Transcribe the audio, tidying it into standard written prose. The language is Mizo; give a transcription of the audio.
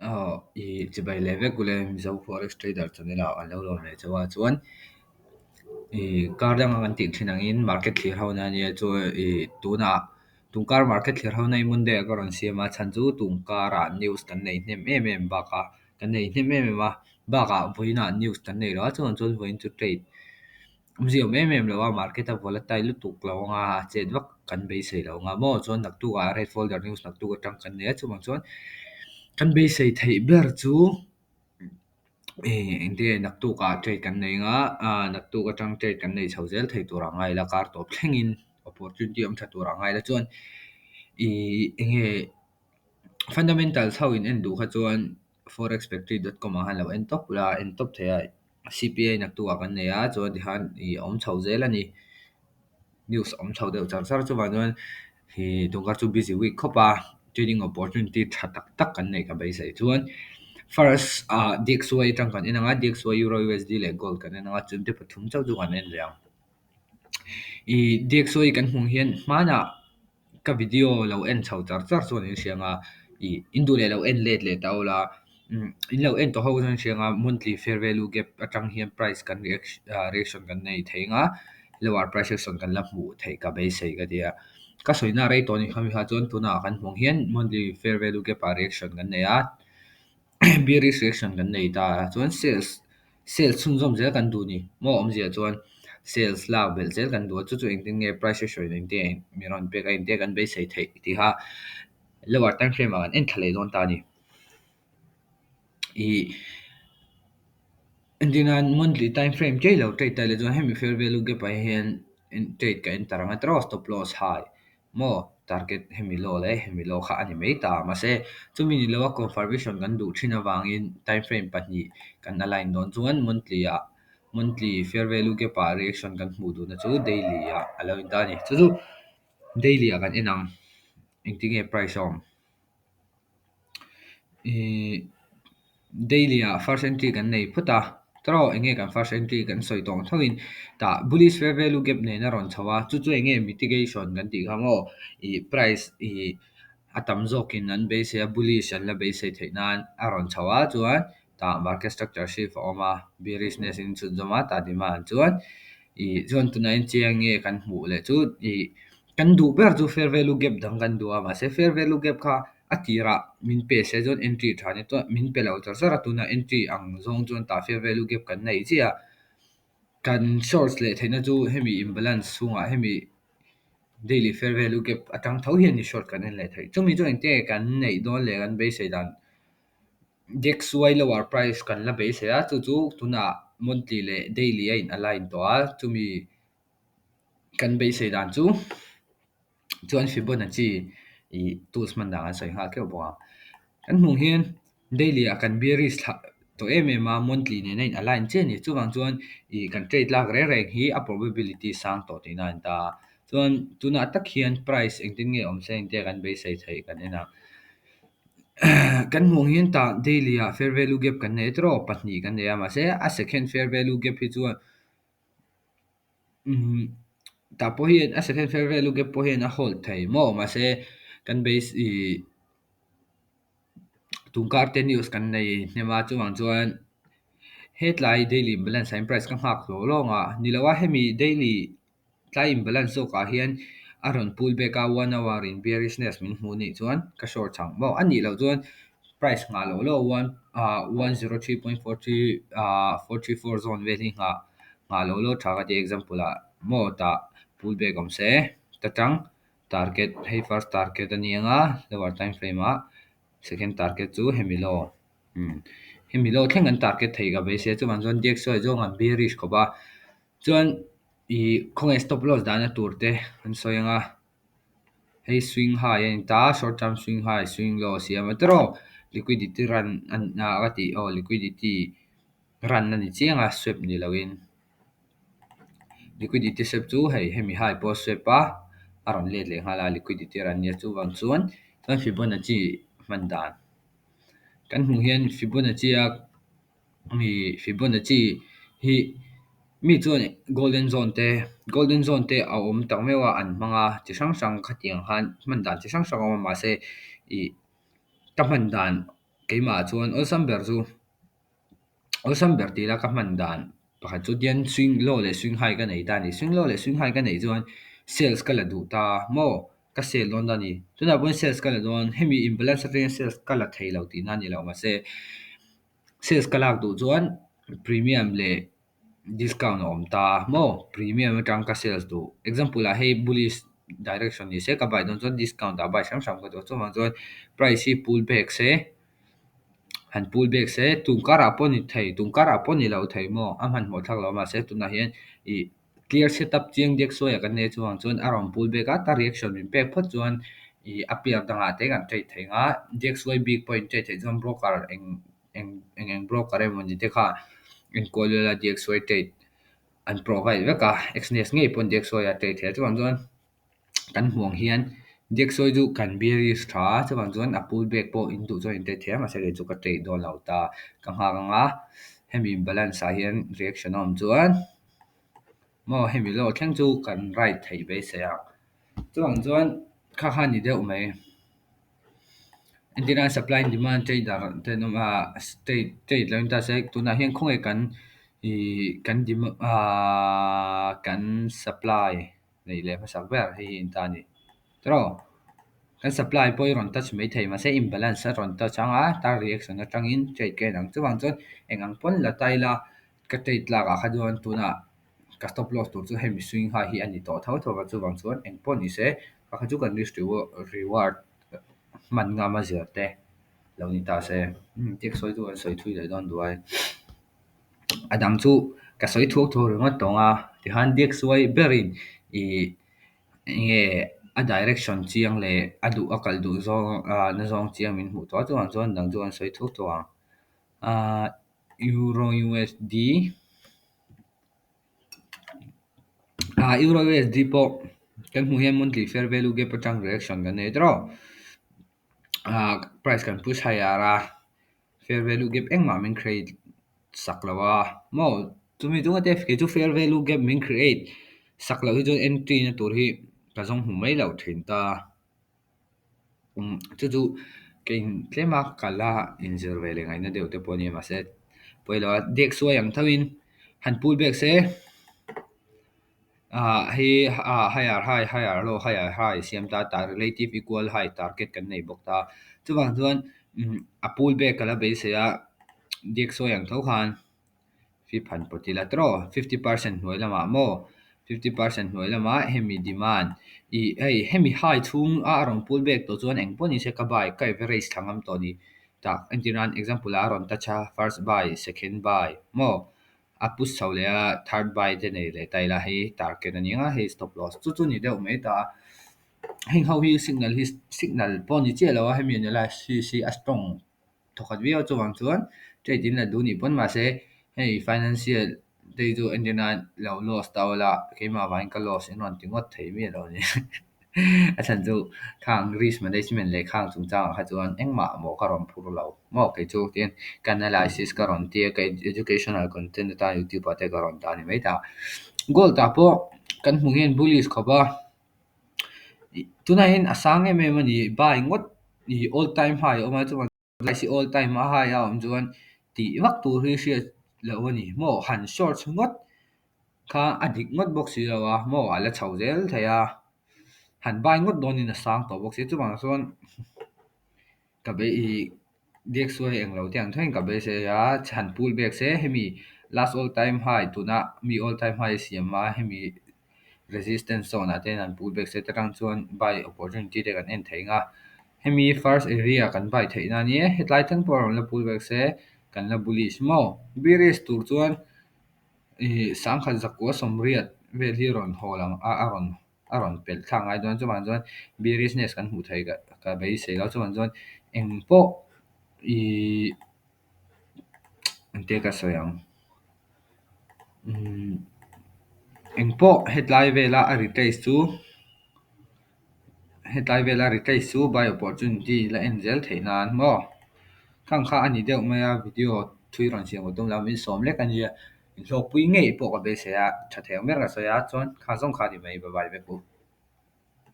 Aw i chibai leh vek ule Mizo Forex Trader channel ah an lo lawm leh chauh a chuan i kar danga kan tih thin angin market thlir ho na ania chuan i tunah tunkar market thlir ho na hi Monday ah ka rawn siam a chhan chu tunkarah news kan nei hnem em em bakah kan nei hnem em em a bakah vawiinah news kan nei lo a chuvang chuan vawiin chu trade awmzia awm em em lo a market a volatile lutuk lo anga chet vak kan beisei lo anga maw chuan naktukah red folder news naktuk atang kan nei a chuvang chuan kan beisei theih ber chu ih engtin nge naktukah trade kan nei anga ah naktuk atang trade kan nei chho zel thei tur ang a ila kar tawp thlengin opportunity awm tha tur ang a ila chuan ih enge fundamentals ho in en duh kha chuan forexfactory.com ah khan lo en tawp ula en tawp thei a C_P_I naktukah kan nei a chuan tikhan ih a awm chho zel a ni news a awm chho deuh char char chuvang chuan ih tunkar chu busy week khawp a trading opportunity tha tak tak kan neih ka beisei chuan first ah D_X_Y atang kan en anga D_X_Y euro U_S_D leh gold kan en anga chungte pathum chauh chu kan en leh ang ih D_X_Y kan hmuh hian hmanah ka video lo en chho char char chuan in hria anga ih in duh leh lo en let leh ta ula in lo en tawh ho chuan in hria anga monthly fair value gap atang hian price kan reaction kan nei thei anga lower price action kan la hmuh theih ka beisei ka ti a ka sawina rei tawh anih kha mi kha chuan tunah kan hmuh ang hian monthly fair value gap ah reaction kan nei a bearish reaction kan nei ta a chuan sales sales chhunzawm zel kan duh ni maw awmzia chuan sales lak belh zel kan duh a chu chu engtin nge price action engtin nge mi rawn pek a engtin nge kan beisei theih tih kha lower time frame ah kan en thla leh dawn ta a ni ih entir nan monthly time frame chiah lo trade ta ila chuan hemi fair value gap ah hian trade ka enter ang a tiraw stop loss high maw target hemi low leh hemi low kha a ni mai ta mahse chumi ni loa confirmation kan duh thin avangin time frame pahnih kan align dawn chuan monthly ah monthly fair value gap ah reaction kan hmuh duhna chu daily ah a lo in ta a ni chu chu daily ah kan en ang engtin nge price a awm ih daily ah first entry kan nei phawt a tiraw eng nge kan first entry kan sawi tawh ang thovin tah bullish fair value gap nen a rawn chho a chu chu eng nge mitigation kan tih kha maw ih price ih a tam zawkin an beisei a bullish an la beisei theih nan a rawn chho a chuan tah market structure shift a awm a bearishness in chhunzawm a tah demand chuan ih chuan tunah hian chiang nge kan hmuh leh chu ih kan duh ber chu fair value gap dang kan duh a mahse fair value gap kha a tirah min pe se chuan entry tha ni chuan min pe lo char char a tunah entry ang zawng chuan tah fair value gap kan nei chiah a kan short leh theihna chu hemi imbalance chhungah hemi daily fair value gap atang tho hian ni short kan en leh theih chumi chu engtin nge kan neih dawn leh kan beisei dan D_X_Y lower price kan la beisei a chu chu tunah monthly leh daily a in align tawh a chumi kan beisei dan chu chuan Fibonacci ih tools hman dan an sawi nghal keuh bawk a kan hmuh hian daily ah kan bearish thlah tawh em em a monthly nen a in align chiah a ni chuvang chuan ih kan trade lak reng reng hi a probability sang tawh tihna a ni ta a chuan tunah tak hian price engtin nge awm se engtin nge kan beisei theih kan en a kan hmuh hian tah daily ah fair value gap kan nei a tiraw pahnih kan nei a mahse a second fair value gap hi chuan tah pawh hian a second fair value gap pawh hian a hold thei maw mahse kan base ih tunkar te news kan nei hnem a chuvang chuan hetlai daily imbalance ah hian price ka nghak hlawh lawng a ni lo a hemi daily tlai imbalance zawkah hian a rawn pull back a one hour in bearishness min hmuh anih chuan ka short chang maw a nih loh chuan price nghah loh loh one ah 103.43 ah 434 zone vel hi nghah nghah loh loh tha ka ti example ah maw tah pull back awm se ta tang target hei first target a ni anga lower time frame ah second target chu hemi low hemi low thleng an target thei ka beisei a chuvang chuan D_X_Y zawng an bearish khawp a chuan ih khawnge stop loss dahna tur te an sawi anga hei swing high a ni ta short term swing high swing low a siam a tiraw liquidity run a ka tih aw liquidity run a ni chiang a sweep ni loin liquidity sweep chu hei hemi high pawh a sweep a a rawn let leh nghal a liquidity run a nia chuvang chuan chuan Fibonacci hman dan kan hmuh hian Fibonacci a ih Fibonacci hi mi chuan golden zone te golden zone te a awm tak meuh a an hmang a chi hrang hrang khatiang khan hman dan chi hrang hrang a awm a mahse ih ka hman dan. Keimah chuan awlsam ber chu awlsam ber tih ila ka hman dan pakhat chu tian swing low leh swing high ka nei ta a ni. Swing low leh swing high ka neih chuan sales ka la duh ta maw? Ka sell dawn ta a ni. Tunah pawhin sales ka la dawn, hemi imbalance atangin sales ka la thei lo tihna a ni lo, mahse sales ka lak duh chuan premium leh discount a awm ta maw? Premium atang ka sales duh. Example ah hei bullish direction ni se ka buy dawn chuan discount ah buy hram hram ka duh. Chuvang chuan price hi pull back se, han pull back se, tun karah pawh ni thei, tun karah pawh ni lo thei maw? A hmanhmawh thlak lo mahse tunah hian ih clear setup chiang diak suaiah kan nei chuvang chuan a rawn pull back a, ta reaction min pek phawt chuan ih a pair dangah te kan trade thei nga, DXY bik pawh in trade theih chuan broker eng eng eng eng broker emaw ni te kha enkawl ila DXY trade an provide vek a, Exness ngei pawhin DXY a trade thei a, chuvang chuan kan hmuh ang hian DXY chu kan bearish tha a, chuvang chuan a pull back pawh in duh chuan in trade thei a, mahse kei chu ka trade dawn lo ta, ka nghak anga hemi imbalance ah hian reaction a awm chuan maw hemi low thleng chu kan ride theih beisei ang. Chuvang chuan kha kha ni deuh mai. Entirna supply and demand trader te an awm a, trade trade lo in ta se tunah hian khawnge kan ih kan kan supply neih leh hmasak ber hei hi in ta a ni. Tiraw? Kan supply pawh hi rawn touch mai thei mahse imbalance a rawn touch anga tar reaction atangin trade ka en ang. Chuvang chuan eng ang pawn la ta ila ka trade lakah kha chuan tunah ka stop loss tur chu hemi swing high hi a ni tawh tho tho a, chuvang chuan eng pawh ni se kha kha chu kan risk reward hman ngam a zir te lo ni ta se. Tek sawi chu kan sawi thui leh dawn duai. A dang chu ka sawi thuak thuak ringawt tawng a, tikhan DXY berin ih enge a direction chiang leh a duh a kal duh zawng na zawng chiang min hmuh tawh a, chuvang chuan dang chu kan sawi thuak thuak ang. Euro USD Euro USD pawh kan hmuh hian monthly fair value gap atang reaction kan nei tiraw? Price kan push higher a, fair value gap engmah min create sak lo a maw? Chumi chunga te kei chu fair value gap min create sak loh hi chuan entry na tur hi ka zawng hmu mai loh thin ta. Chu chu kei tlema kal a inzir ve leh ngaihna deuh te pawh a ni mahse pawilo a DXY ang thoin han pull back se hei higher high higher low higher high siam ta ta relative equal high target kan nei bawk ta. Chuvang chuan a pull back ka la beisei a DXY ang tho khan fip han pawt ila tiraw 50% hnuai lamah maw 50% hnuai lamah hemi demand ih hei hemi high chhung a a rawn pull back tawh chuan eng pawh ni se ka buy ka average thla ngam tawh a ni. Tah entir nan example ah a rawn touch a first buy second buy maw a push chho leh a third buy te nei leh ta ila hei target a ni ang a hei stop loss chu chu ni deuh mai ta a. Heng ho hi signal hi signal pawh ni chiah lo a hemi analysis hi a strong thawkhat viau chuvang chuan trade in la duh nih pawn mahse hei financial te hi chu entir nan lo loss ta ula keimah vangin ka loss in rawn ti ngawt thei miah lo a ni. A chhan chu khang risk management leh khang chungchangah kha chuan engmah maw ka rawn phur lo maw kei chu tin ka analysis ka rawn tia ka educational content atan youtube ah te ka rawn dah a ni mai ta. Gold ah pawh kan hmuh hian bullish khawp a, tunah hian a sang em em a ni buy ngawt ih all time high a awm a chuan price hi all time a high a awm chuan tih vak tur hi hriat loh a ni maw han short ngawt kha a dik ngawt bawk si lo a maw a la chho zel thei a han buy ngawt dawnin a sang tawh bawk si chuvang chuan ka bei ih DXY eng lo te ang thlengin ka beisei a han pull back se hemi last all time high tuna mi all time high a siam a hemi resistance zone ah te hian han pull back se ta tang chuan buy opportunity te kan en thei ang a hemi first area kan buy theih na ania hetlai thleng pawh a rawn la pull back se kan la bullish maw bearish tur chuan ih sangkhat zakua sawmriat vel hi rawn hawl ang a a rawn a rawn pelh thlak ngai dawn chuvang chuan bearishness kan hmuh theih ka beisei lo chuvang chuan eng pawh ih engte ka sawi ang eng pawh hetlai vela a retrace chu hetlai vela retrace chu buy opportunity la en zel theih nan maw khang kha a ni deuh mai a video thui rawn siam ka tum lo min sawm lek a nia inhlawkpui ngei pawh ka beisei a tha thei ang ber ka sawi a chuan kha zawng kha a ni mai bye bye vek u.